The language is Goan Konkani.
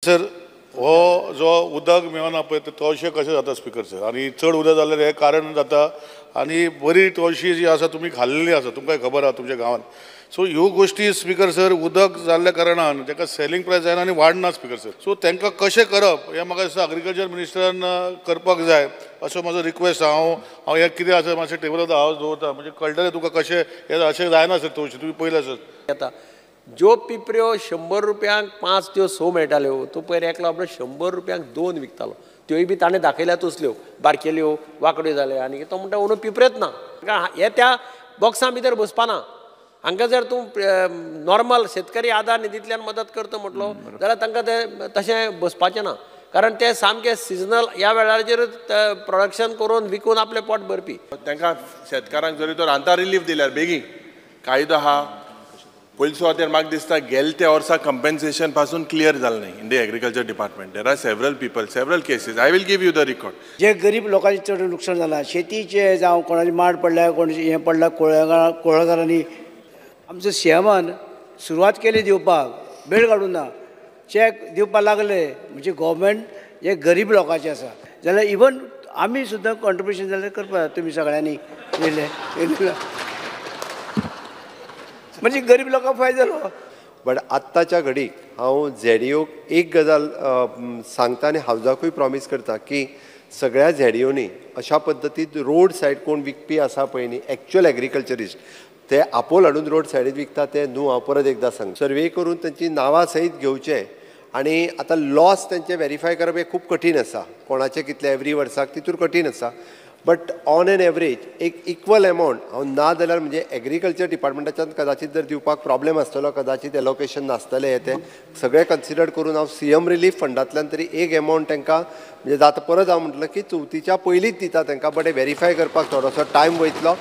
सर हो जो उदक मेळना पळय ते तवशे कशें जाता स्पीकर सर, आनी चड उदक जाल्यार हें कारण जाता आनी बरी तवशी जी आसा तुमी खाल्लेली आसा, तुमकां खबर आसा तुमच्या गांवांत. सो ह्यो गोश्टी स्पीकर सर उदक जाल्ल्या कारणान ताका सेलिंग प्रायस जायना आनी वाडना स्पीकर सर. सो तांकां कशें करप हें म्हाका दिसता एग्रीकल्चर मिनिस्टरान करपाक जाय असो म्हजो रिक्वेस्ट. हांव हांव हें कितें आसा मातशें टेबलार हांव दवरता म्हणजे कळटलें तुका कशें हें अशें जायना सर. तवशी तुमी पयलें सर येता ज्यो पिपऱ्यो 100 रुपयांक 5 त्यो 6 मेळटाल्यो, तूं पयर एकलो आपलो 100 रुपयांक 2 विकतालो, त्योय बी ताणें दाखयल्या तसल्यो बारकेल्यो वांकड्यो जाल्यो आनी तो म्हणटा अंदू पिपरेच ना, हे त्या बॉक्सां भितर बसपाना. हांकां जर तूं नॉर्मल शेतकरी आदार निधींतल्यान मदत करता म्हटलो जाल्यार तांकां तें तशें बसपाचें ना, कारण ते सामके सिजनल ह्या वेळाचेरूच प्रोडक्शन करून विकून आपलें पोट भरपी. तांकां शेतकारांक जरी तर आतां रिलीफ दिल्यार बेगीन कायदो आहा पयले सुवातेर म्हाका दिसता गेले त्या वर्सा कंपेन्सेशन पासून क्लियर जालें न्ही in the agriculture department. There are several people, several cases, I will give you the record. जे गरीब लोकांचें चड लुकसाण जालां शेतीचें, जावं कोणाचें माड पडल्या, कोणाचें हें पडलां, कुळागरांनी आमचो सीएमान सुरवात केली दिवपाक, वेळ काडूं ना, चॅक दिवपाक लागले म्हणजे गव्हर्मेंट हे गरीब लोकांचें आसा जाल्यार इवन आमी सुद्दां कॉन्ट्रिब्युशन जाल्यार करपाक तुमी सगळ्यांनी येयले म्हणजे गरीब लोकांक फायदो जालो. बट आत्ताच्या घडीक हांव झेडीओक एक गजाल सांगता आनी हावजाकूय प्रॉमीस करता की सगळ्या झेडीओनी अशा पद्दतीन रोड सायड कोण विकपी आसा पळय न्ही एक्चुअल एग्रीकल्चरिस्ट ते आपोल हाडून रोड सायडीन विकता ते न्हू. हांव परत एकदां सांग, सर्वे करून तांची नांवां सयत घेवचें आनी आतां लॉस तेंचे वेरीफाय करप हें खूब कठीण आसा, कोणाचें कितलें एवरी वर्साक तितूर कठीण आसा. बट ऑन एन एवरेज एक इक्वल एमावंट हांव ना जाल्यार म्हणजे एग्रीकल्चर डिपार्टमेंटाच्यान कदाचित जर दिवपाक प्रॉब्लेम आसतलो, कदाचित एलोकेशन नासतलें, हें तें सगळें कन्सिडर करून हांव सीएम रिलीफ फंडांतल्यान तरी एक एमावंट तांकां म्हणजे जाता. परत हांव म्हटलें की चवथीच्या पयलींच दिता तांकां, बट हें वेरीफाय करपाक थोडोसो टायम वयतलो.